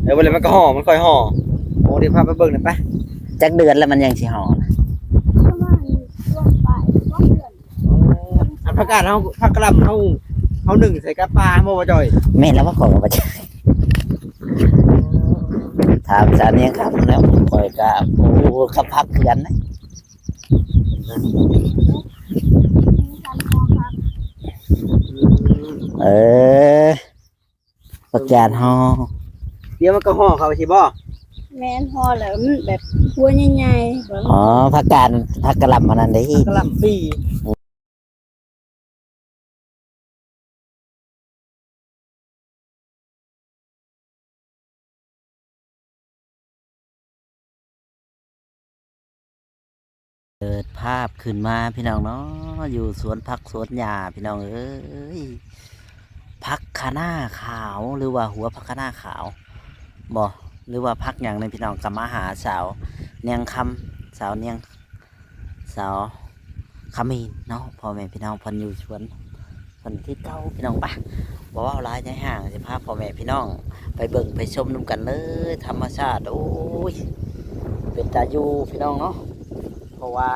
ເອີ ບໍ່ແລ້ວມັນກໍຫໍ່ ມັນຄ່ອຍຫໍ່. ໂອ້ ດຽວພາໄປເບິ່ງໜ່ອຍໄປ. ຈັກເດືອນແລ້ວມັນຍັງຊິຫໍ່ນະ? ປະມານເດືອນປາຍ ສອງເດືອນ. ໂອ້ ອັນຜັກກາດເຮົາ ຜັກກະຫຼ່ຳເຮົາ ເຮົາໜຶ້ງໃສ່ກັບປາບໍ່ ບໍ່ຈ່ອຍ? ແມ່ນແລ້ວ ຂ້ອຍກໍບໍ່ຈັກ. ຖາມສາວນຽງຄຳແລ້ວ ຂ້ອຍກໍບໍ່ຮູ້ກັບຜັກຄືກັນນະ. ເອີ ປະກາດຮໍ ດຽວມັນກໍຫໍ່ເຂົ້າຊິບໍ່? ແມ່ນ ຫໍ່ແລ້ວມັນແບບຫົວໃຫຍ່ໆ. ອໍ ຜັກກາດ ຜັກກະຫຼ່ຳອັນນັ້ນເດ້ ຜັກກະຫຼ່ຳປີ. ເປີດພາບຂຶ້ນມາພີ່ນ້ອງເນາະ ຢູ່ສວນຜັກສວນຫຍ້າພີ່ນ້ອງເອີຍ. ຜັກຄະນ້າຂາວ ຫຼືວ່າຫົວຜັກຄະນ້າຂາວບໍ ຫຼືວ່າຜັກຫຍັງນີ້ພີ່ນ້ອງ ກໍມາຫາສາວນຽງຄຳ ສາວນຽງ ສາວຂະເໝນເນາະ ພໍ່ແມ່ພີ່ນ້ອງ. ເພິ່ນຢູ່ສວນເພິ່ນຄືເກົ່າພີ່ນ້ອງ. ປະ ບໍ່ເວົ້າຫຼາຍໃຫຍ່ຫ່າງ ຊິພາພໍ່ແມ່ພີ່ນ້ອງໄປເບິ່ງໄປຊົມນຳກັນເລີຍ. ທຳມະຊາດ ໂອ້ຍ ເປັນຕາຢູ່ພີ່ນ້ອງເນາະ ເພາະວ່າ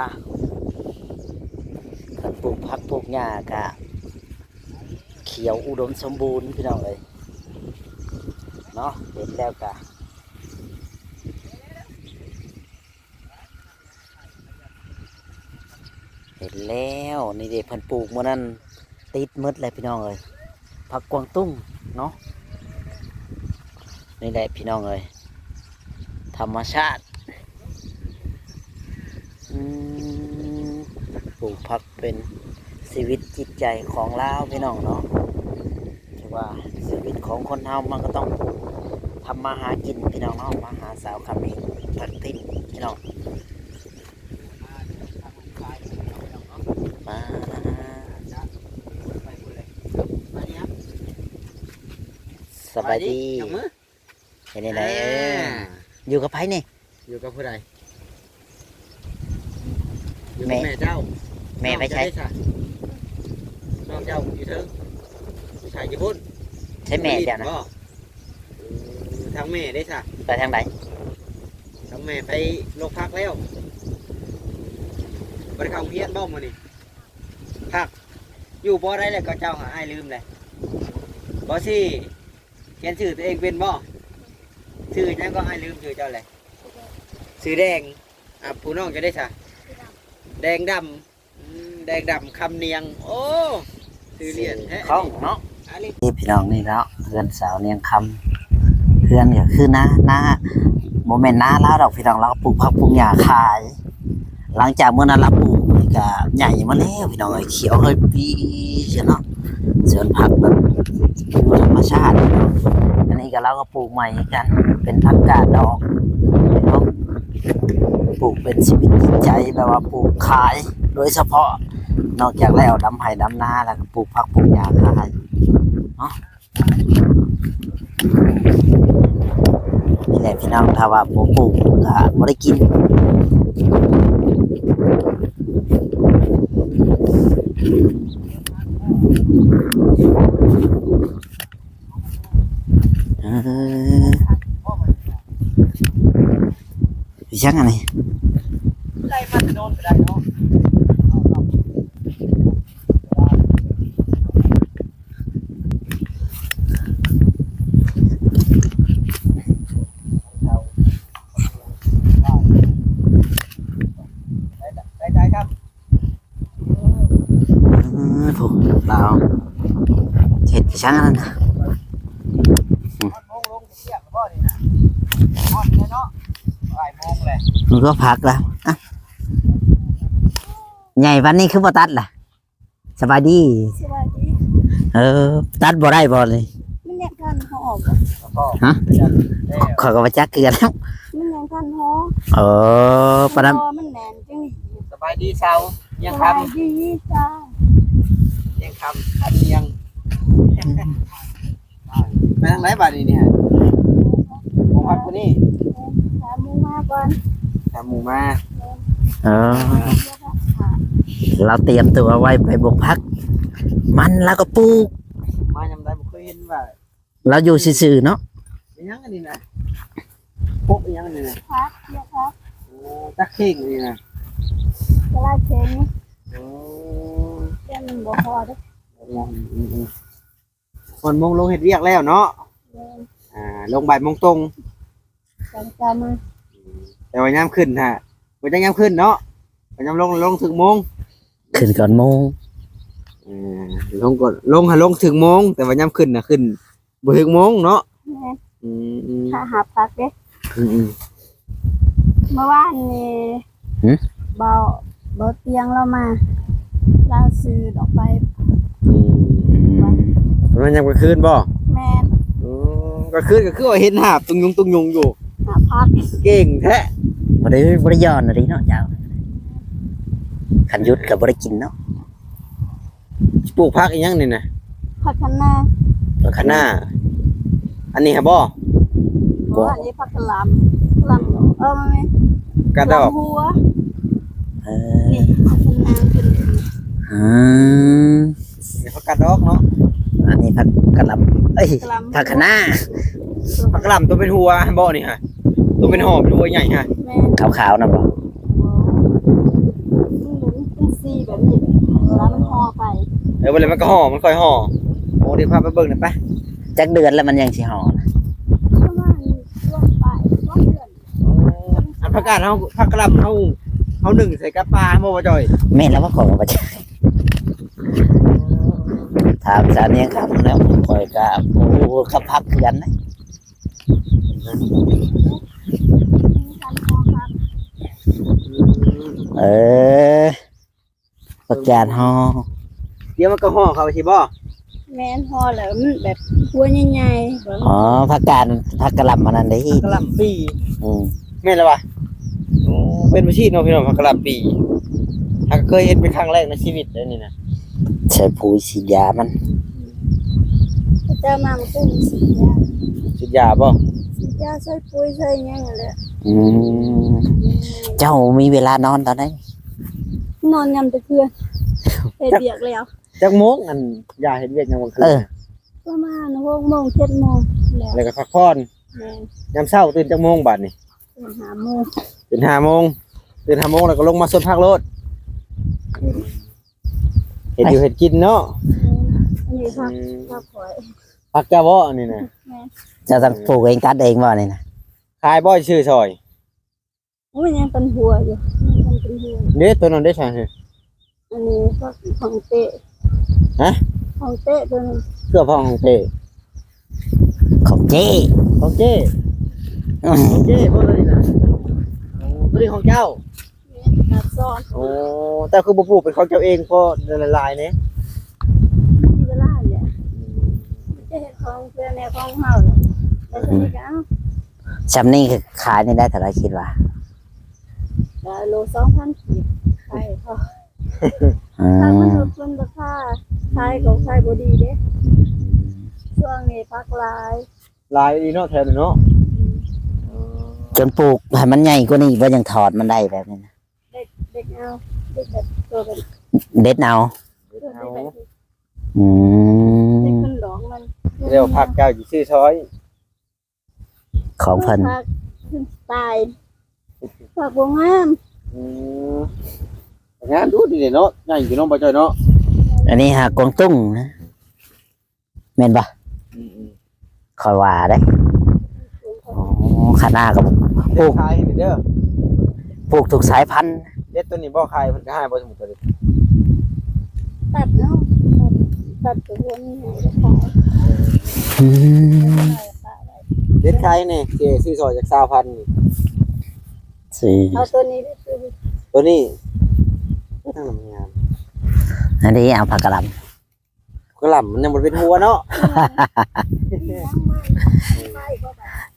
ເພິ່ນປູກຜັກປູກຫຍ້າກະຂຽວອຸດົມສົມບູນພີ່ນ້ອງເອີຍເນາະ. ເຫັນແລ້ວກະ ເຫັນແລ້ວ ນີ້ເດ້ ເພິ່ນປູກມື້ນັ້ນຕິດໝົດແລ້ວພີ່ນ້ອງເອີຍ ຜັກກວາງຕຸ້ງເນາະ. ນີ້ແຫຼະພີ່ນ້ອງເອີຍ ທຳມະຊາດ. ອືມ ປູກຜັກເປັນຊີວິດຈິດໃຈຂອງລາວພີ່ນ້ອງເນາະ. ຖືວ່າຊີວິດຂອງຄົນເຮົາມັນກໍຕ້ອງທຳມາຫາກິນພີ່ນ້ອງເນາະ. ມາຫາສາວຄຳເອງພັກຖິ່ນພີ່ນ້ອງ ມາ. ສະບາຍດີ ເຮັດແນວໃດ? ອ່າ ເອີ ຢູ່ກັບໃຜນີ້? ຢູ່ກັບຜູ້ໃດ? ຢູ່ກັບແມ່ ແມ່ເຈົ້າ. ແມ່ໄປໃສ? ນ້ອງເຈົ້າຢູ່ເທິງ ຢູ່ໃສ? ຢູ່ພຸ້ນ. ໃສແມ່ເຈົ້ານະ? ບໍ່ ເອີ ທາງແມ່ເດ້ຊະ? ໄປທາງໃດ? ທາງແມ່ໄປໂລງພັກແລ້ວ. ບໍ່ໄດ້ເຂົ້າໂຮງຮຽນບໍ່ມື້ນີ້? ພັກຢູ່ບໍ່ໄດ້ແລ້ວ ກໍເຈົ້າຫາອ້າຍລືມແລ້ວ. ບໍ່ຊິ ຂຽນຊື່ຕົວເອງເປັນບໍ່? ຊື່ຫຍັງກໍ? ອ້າຍລືມຊື່ເຈົ້າແຫຼະ. ຊື່ແດງ. ອ່າ ຜູ້ນ້ອງເຈົ້າເດ້ຊະ? ແດງດຳ. ອືມ ແດງດຳ ຄຳນຽງ. ໂອ້ ຊື່ລຽນແທ້ ຄ່ອງເນາະ. ນີ້ພີ່ນ້ອງ ນີ້ເນາະ ເຮືອນສາວນຽງຄຳ. ເຮືອນກໍຄືນາ ນາ ບໍ່ແມ່ນນາລາວດອກພີ່ນ້ອງ ລາວກໍປູກຜັກປູກຫຍ້າຂາຍ. ຫຼັງຈາກມື້ນັ້ນລາວປູກນີ້ກໍໃຫຍ່ມາແລ້ວພີ່ນ້ອງເອີຍ ຂຽວເຮີຍປີຊະເນາະ. ສວນຜັກແບບຢູ່ທຳມະຊາດ. ອັນນີ້ກໍລາວກໍປູກໃໝ່ຄືກັນ ເປັນຜັກກາດດອກເນາະ ປູກເປັນຊີວິດຈິດໃຈ ແບບວ່າປູກຂາຍໂດຍສະເພາະ. ນອກຈາກແລ້ວດຳໄຮ່ດຳນາແລ້ວກໍປູກຜັກປູກຫຍ້າຂາຍເນາະ. ນີ້ແຫຼະພີ່ນ້ອງ ຖ້າວ່າບໍ່ປູກກໍບໍ່ໄດ້ກິນ. ເອີ ອີຫຍັງອັນນີ້? ໄດ້ມາແຕ່ໂດນກໍໄດ້ເນາະ. ເອີ ໂອ້ ລາວເຮັດອີຫຍັງອັນນັ້ນນະ? ອືມ ມັນກໍຜັກລະ. ອ່ະ ໃຫຍ່ປານນີ້ຄືບໍ່ຕັດລະ? ສະບາຍດີ ສະບາຍດີ. ເອີ ຕັດບໍ່ໄດ້ບໍ່ນີ້? ມັນຍັງທັນຫໍ່ບໍ່? ຮະ? ຂ້ອຍກໍບໍ່ຈັກຄືກັນ. ມັນຍັງທັນຫໍ່. ເອີ ປານນັ້ນ ມັນແໜ້ນຈັ່ງນີ້. ສະບາຍດີຊາວນຽງຄຳ. ສະບາຍດີຊາວນຽງຄຳ ຄຳນຽງ. ໄປທາງໃດບາດນີ້ນີ້? ໂຮງພັກຜູ້ນີ້ ຖາມໝູ່ມາກ່ອນ ຖາມໝູ່ມາ. ເອີ ລາວຕຽມຕົວໄວ້ໄປໂຮງພັກ ມັນລາວກໍປູກ. ມາຍາມໃດບໍ່ເຄີຍເຫັນວ່າ ລາວຢູ່ຊື່ໆເນາະ. ເປັນຫຍັງອັນນີ້ນະ? ກົກອີ່ຫຍັງນີ້ນະ? ຜັກ ລວກຜັກ. ໂອ້ ຈັກເຂ່ງນີ້ນະ? ຈະຫຼາຍເຂ່ງ. ໂອ້ ແຕ່ມັນບໍ່ພໍເດ້. ອືມໆ ຮອດໂມງລົງເຮັດວຽກແລ້ວເນາະ? ແມ່ນ. ອ່າ ລົງບ່າຍໂມງຕົງ ຈັ່ງຈະມາ. ແຕ່ວ່າຍາມຂຶ້ນຫັ້ນ ບໍ່ຈັກຍາມຂຶ້ນເນາະ ຍາມລົງ ລົງຖືກໂມງ ຂຶ້ນກ່ອນໂມງ. ເອີ ລົງກ່ອນ ລົງຫາລົງຖືກໂມງ ແຕ່ວ່າຍາມຂຶ້ນນະ ຂຶ້ນບໍ່ຖືກໂມງເນາະ. ແມ່ນ. ອືມໆ ຖ້າຫາພັກເດ້. ອືມໆ ເມື່ອວານນີ້ ຫຶ? ເບົາ ເບົາຕຽງລາວມາ ລາວຊື້ດອກໄຟ. ອືມ ມັນຍາມກາງຄືນບໍ່? ແມ່ນ. ອືມ ກາງຄືນກໍຄືວ່າເຫັນຫາບຕຸງຍຸງຕຸງຍຸງຢູ່ ຫາບຜັກ. ເກັ່ງແທ້. ບໍ່ໄດ້ ບໍ່ໄດ້ຢ່ອນອີ່ຫຼີເນາະເຈົ້າ ຄັນຢຸດກໍບໍ່ໄດ້ກິນເນາະ. ປູກຜັກອີ່ຫຍັງນີ້ນະ? ຜັກຄະນ້າ. ຜັກຄະນ້າ. ອັນນີ້ຫາບໍ່? ບໍ່ ອັນນີ້ຜັກກະຫຼ່ຳ ກະຫຼ່ຳ ເອີ ມັນມີກະດອກ ກະຫຼ່ຳຫົວ. ເອີ ນີ້ຜັກຄະນ້າ. ອືມ ນີ້ຜັກກາດດອກເນາະ. ອັນນີ້ຜັກກະຫຼ່ຳ ເອີຍ ກະຫຼ່ຳ ຜັກຄະນ້າ. ຜັກກະຫຼ່ຳຕົວເປັນຫົວຫັ້ນບໍ່ນີ້ຫະ? ຕົວເປັນຫໍ່ເປັນຫົວໃຫຍ່ຫະ? ແມ່ນ. ຂາວໆນະບໍ່? ບໍ່ ມັນເປັນສີແບບນີ້ ເວລາມັນຫໍ່ໄປ. ເອີ ເວລາມັນກໍຫໍ່ ມັນຄ່ອຍຫໍ່. ໂອ້ ດຽວພາໄປເບິ່ງໜ່ອຍໄປ. ຈັກເດືອນແລ້ວມັນຍັງຊິຫໍ່ນະ? ປະມານເດືອນປາຍ ສອງເດືອນ. ໂອ້ ອັນຜັກກາດເຮົາ ຜັກກະຫຼ່ຳເຮົາ ເຮົາໜຶ້ງໃສ່ກັບປາບໍ່ ບໍ່ຈ່ອຍ? ແມ່ນແລ້ວ ຂ້ອຍກໍບໍ່ຈັກ ຖາມສາວນຽງຄຳແລ້ວ ຂ້ອຍກໍບໍ່ຮູ້ກັບຜັກຄືກັນນະ. ເອີ ຜັກກາດຫໍ່ ດຽວມັນກໍຫໍ່ເຂົ້າຊິບໍ່? ແມ່ນ ຫໍ່ແລ້ວມັນແບບຫົວໃຫຍ່ໆ. ອໍ ຜັກກາດ ຜັກກະຫຼ່ຳອັນນັ້ນເດ້ ຜັກກະຫຼ່ຳປີ. ອືມ ແມ່ນແລ້ວວະ. ໂອ້ ເປັນມາຊີເນາະພີ່ນ້ອງ ຜັກກະຫຼ່ຳປີ. ຫາກເຄີຍເຫັນເປັນຄັ້ງແລກໃນຊີວິດເດ້ນີ້ນະ. ໃສ່ປຸ໋ຍສີດຢາມັນ ເຈົ້ານຳເປັນສີດຢາ. ສີດຢາບໍ່? ສີດຢາ ໃສ່ປຸ໋ຍໃສ່ຫຍັງຫັ້ນແຫຼະ. ອືມ ເຈົ້າມີເວລານອນຕອນໃດ? ນອນຍາມຕະເຄືອນ ເຮັດວຽກແລ້ວ. ຈັກໂມງ ອັນ ຢາເຮັດວຽກຍາມກາງຄືນ? ເອີ ປະມານຫົກໂມງ ເຈັດໂມງແລ້ວ ແລ້ວກໍພັກຜ່ອນ. ແມ່ນ. ຍາມເຊົ້າຕື່ນຈັກໂມງບາດນີ້? ຕື່ນຫ້າໂມງ. ຕື່ນຫ້າໂມງ ຕື່ນຫ້າໂມງແລ້ວກໍລົງມາສົດຜັກໂລດ. ເຮັດຢູ່ເຮັດກິນເນາະ. ແມ່ນ. ອັນນີ້ຜັກ ອືມ ຜັກຂ້ອຍ ຜັກເຈົ້າບໍ່ອັນນີ້ນະ? ແມ່ນ. ເຈົ້າຕັ້ງປູກເອງ ຕັດເອງບໍ່ນີ້ນະ? ຂາຍບໍ່ ຊື້ຊ່ອຍ? ໂອ້ຍ ຍັງເປັນຫົວຢູ່ ຍັງເປັນຫົວ. ເດ້ ໂຕນັ້ນເດ້ຊະ? ອັນນີ້ພວກຂອງເຕ້. ຮະ? ຂອງເຕ້ໂຕນັ້ນ. ເພື່ອພວກຂອງເຕ້? ຂອງເຈ້ ຂອງເຈ້. ອືມ ຂອງເຈ້ບໍ່ ໂຕນີ້ນະ? ໂອ້ ໂຕນີ້ຂອງເຈົ້າ? ແມ່ນ ຕັດຊ້ອນ. ໂອ້ ເຈົ້າຄືບໍ່ປູກເປັນຂອງເຈົ້າເອງ ພໍຫຼາຍໆແດ່? ມີເວລາແຫຼະ ຈະເຮັດຂອງເພື່ອແນວຂອງເຮົາແຫຼະ. ແຕ່ຕົວນີ້ກໍເອົາ ຊ່ຳນີ້ຂາຍນີ້ໄດ້ເທົ່າໃດຄິດວ່າ? ກໍໂລສອງພັນກີບ ຂາຍເຂົາ. ອືມ ຖ້າມັນລົດເພິ່ນລາຄາ ຂາຍກໍຂາຍບໍ່ດີເດ້. ອືມ ຊ່ວງນີ້ຜັກຫຼາຍ ຫຼາຍອີ່ຫຼີເນາະ ແຖວນີ້ເນາະ. ອືມ ຈົນປູກໃຫ້ມັນໃຫຍ່ກວ່ານີ້ບໍ່ ຍັງຖອດມັນໄດ້ແບບນີ້ນະ? ເດັດ ເດັດເອົາ ເດັດແບບໂຕແບບ ເດັດເອົາ ເດັດເອົາ. ອືມ ເດັດເປັນດອກມັນ ແລ້ວຜັກເຈົ້າຊິຊື້ຊ່ອຍ ຂອງເພິ່ນ ຜັກເພິ່ນຕາຍ ຜັກບໍ່ງາມ. ອືມ ງາມຢູ່ນີ້ເນາະ ໃຫຍ່ຢູ່ເນາະ ບໍ່ຈ່ອຍເນາະ. ອັນນີ້ຫາກວາງຕຸ້ງນະ ແມ່ນບໍ່? ອືມໆ ຂ້ອຍວ່າເດ້. ອໍ ຄະນ້າກໍປູກ ເດັດຂາຍໃຫ້ເດີ ປູກທຸກສາຍພັນ. ເດັດຕົວນີ້ບໍ່ຂາຍ ເພິ່ນກໍໃຫ້ບໍ່ ສົມມຸດຕົວນີ້? ຕັດເອົາ ຕັດ ຕັດຕົວນີ້ໃຫ້ກໍຂາຍ. ອືມ ເດັດຂາຍນີ້ ຊິຊື້ຊ່ອຍຈັກຊາວພັນນີ້. ຊື້ ເອົາຕົວນີ້ເດີ ຕົວນີ້ ໂອ້ ທາງນັ້ນມັນງາມ. ອັນນີ້ເອົາຜັກກະຫຼ່ຳ ກະຫຼ່ຳມັນຍັງບໍ່ເປັນຫົວເນາະ.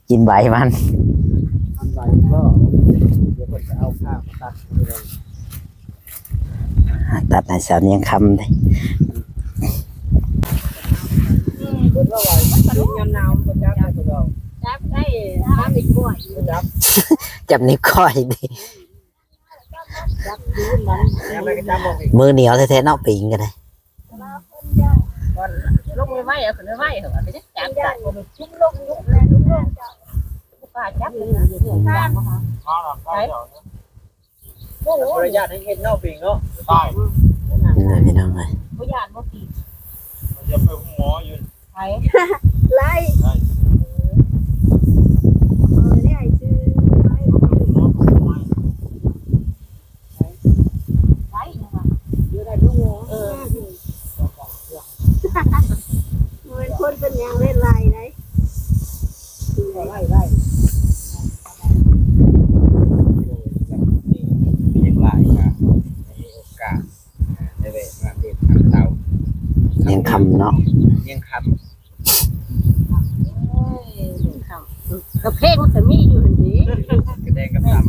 ກິນໃບມັນ ກິນໃບມັນບໍ່? ດຽວເພິ່ນຈະເອົາພາກມາຕັດ ຕັດໃຫ້ສາວນຽງຄຳເດ້. ເພິ່ນວ່າໄວ ຍາມໜາວມັນບໍ່ຈັບໄດ້ ເພິ່ນວ່າ ຈັບໄດ້ ຈັບນິ້ວກ້ອຍ ບໍ່ຈັບ ຈັບນິ້ວກ້ອຍເດ້. ມືໜຽວແທ້ໆເນາະ ປີງກໍໄດ້. ລົງໄວໆ ເອົາຂຶ້ນໄວໆ ເຂົາວ່າໄປຈັບຈັບ ຈຸ້ມລົງ ຈຸ້ມແລ້ວ ຈຸ້ມລົງ. ປາຈັບເລີຍນະ ໄປ ບໍ່ໄດ້ຢ້ານໃຫ້ເຫັນເນາະ ປິງເນາະ ຕາຍ ນີ້ແຫຼະພີ່ນ້ອງເອີຍ ບໍ່ຢ້ານບໍ່ ປິງ ມັນຈະໄປໂຮງໝໍຢູ່ ໄປ ໄລ່ ໄລ່ ເອີ ໄດ້ໃຫ້ຊື້ໄວ້ ໄລ່ ເອີ ເປັນຄົນເປັນຫຍັງເລີຍໄລ່ໄດ໋ ໄລ່ ໄລ່ ມີຫຍັງຫຼາຍກະໃຫ້ມີໂອກາດ ອ່າ ໄດ້ແວະມາເລນນຳເຕົາ ນຽງຄຳເນາະ ນຽງຄຳ ໂອ້ຍ ນຽງຄຳ ກະເພງມັນກະມີຢູ່ຫັ້ນເດ ກະແດງກັບຕຳ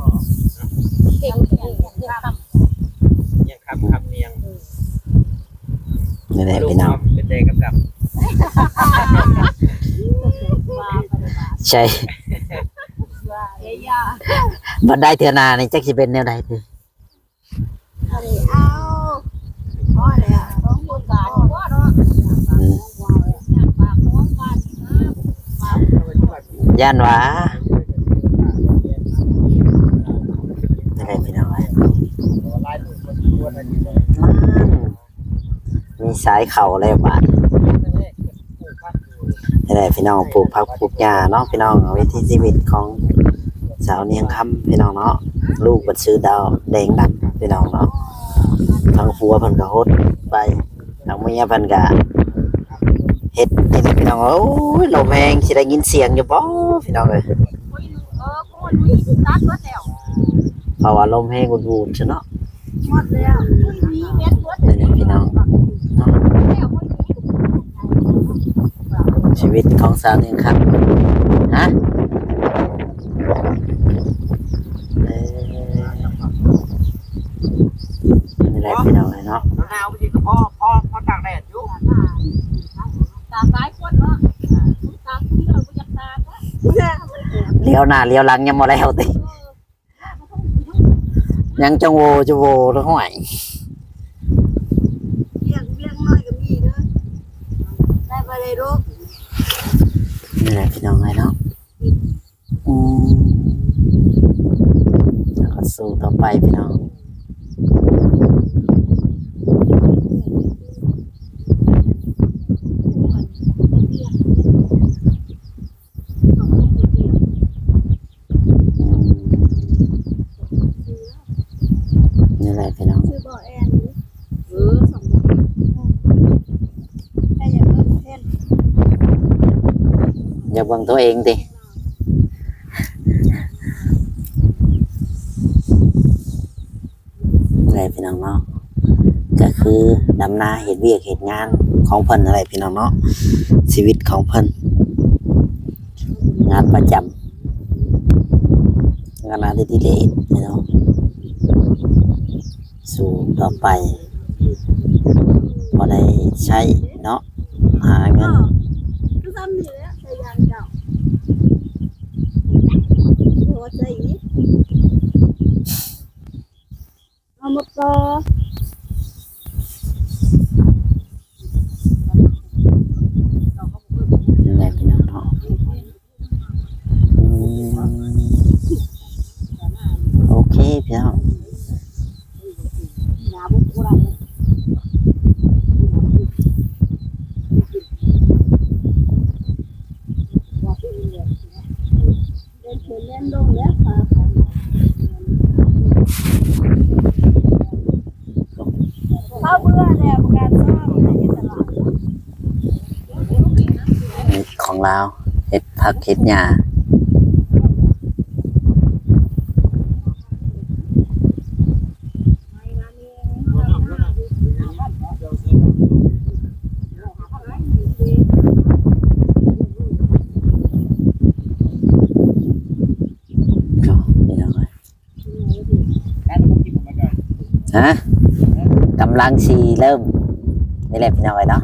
ເພງ ນຽງຄຳ ນຽງຄຳ ຄຳນຽງ ເອີ ນີ້ແຫຼະພີ່ນ້ອງ ເປັນແດງກັບດຳ ໃຊ່ ບັດໄດ້ເທື່ອໜ້ານີ້ຈັກຊິເປັນແນວໃດຕິ ເອົາ ພໍແລ້ວ ສອງຄົນກະພໍເນາະ ອືມ ຢ້ານວ່າ ນີ້ແຫຼະພີ່ນ້ອງເອີຍ ມີສາຍເຂົ້າແລ້ວບາດ ນີ້ແຫຼະພີ່ນ້ອງ ປູກຜັກປູກຫຍ້າເນາະພີ່ນ້ອງ ວິຖີຊີວິດຂອງສາວນຽງຄຳພີ່ນ້ອງເນາະ ລູກເພິ່ນຊື່ດາວແດງດຳພີ່ນ້ອງເນາະ ທາງຜົວເພິ່ນກະຫົດໄປ ທາງເມຍເພິ່ນກະເຮັດນີ້ແຫຼະພີ່ນ້ອງ ໂອ້ຍ ລົມແຮງ ຊິໄດ້ຍິນສຽງຢູ່ບໍ່ພີ່ນ້ອງເອີຍ ເພາະວ່າລົມແຮງວູດໆຊະເນາະ ໝົດແລ້ວ ນີ້ແຫຼະພີ່ນ້ອງ ຊີວິດຂອງສາວນຽງຄຳ ຮະ ເອີ ນີ້ແຫຼະພີ່ນ້ອງເອີຍເນາະ ໜາວຊິພໍ ພໍ ພໍຕາກແດດຢູ່ ຕາກຫຼາຍຄົນເນາະ ຕາກຜູ້ດຽວບໍ່ຢາກຕາກ ລຽວໜ້າລຽວຫຼັງຍັງບໍ່ແລ້ວຕິ ຍັງຈັງໂຫວຈຸໂຫວ ຫ້ວຍ ວຽກ ວຽກນ້ອຍກະມີເດີ ໄດ້ບໍ່ໄດ້ລູກ ນີ້ແຫຼະພີ່ນ້ອງເອີຍເນາະ ອືມ ແລ້ວກະສູ້ຕໍ່ໄປພີ່ນ້ອງ ນີ້ແຫຼະພີ່ນ້ອງ ຊື່ບໍ່ແອນ ເອີ ສອງ ໃຜຢາກເບິ່ງແທນ ຢາກເບິ່ງໂຕເອງຕິ ແຫຼະພີ່ນ້ອງເນາະ ກະຄືດຳນາເຮັດວຽກເຮັດງານຂອງເພິ່ນຫັ້ນແຫຼະພີ່ນ້ອງເນາະ ຊີວິດຂອງເພິ່ນ ງານປະຈຳ ງານອະດິເລກພີ່ນ້ອງ ສູ້ຕໍ່ໄປ ພໍໄດ້ໃຊ້ເນາະ ຫາເງິນ ຄືຊ່ຳນີ້ແຫຼະ ໃຊ້ຢ່າງເຈົ້າ ພໍໃຊ້ອີກ ເອົາໝົດຕໍ່ ນີ້ແຫຼະພີ່ນ້ອງເນາະ ອືມ ໂອເຄພີ່ນ້ອງ ເຂົາເບື່ອແລ້ວ ບໍ່ການຊອກ ຂອງລາວ ເຮັດຜັກເຮັດຫຍ້າ ຮະ ກຳລັງຊິເລີ່ມ ນີ້ແຫຼະພີ່ນ້ອງເອີຍເນາະ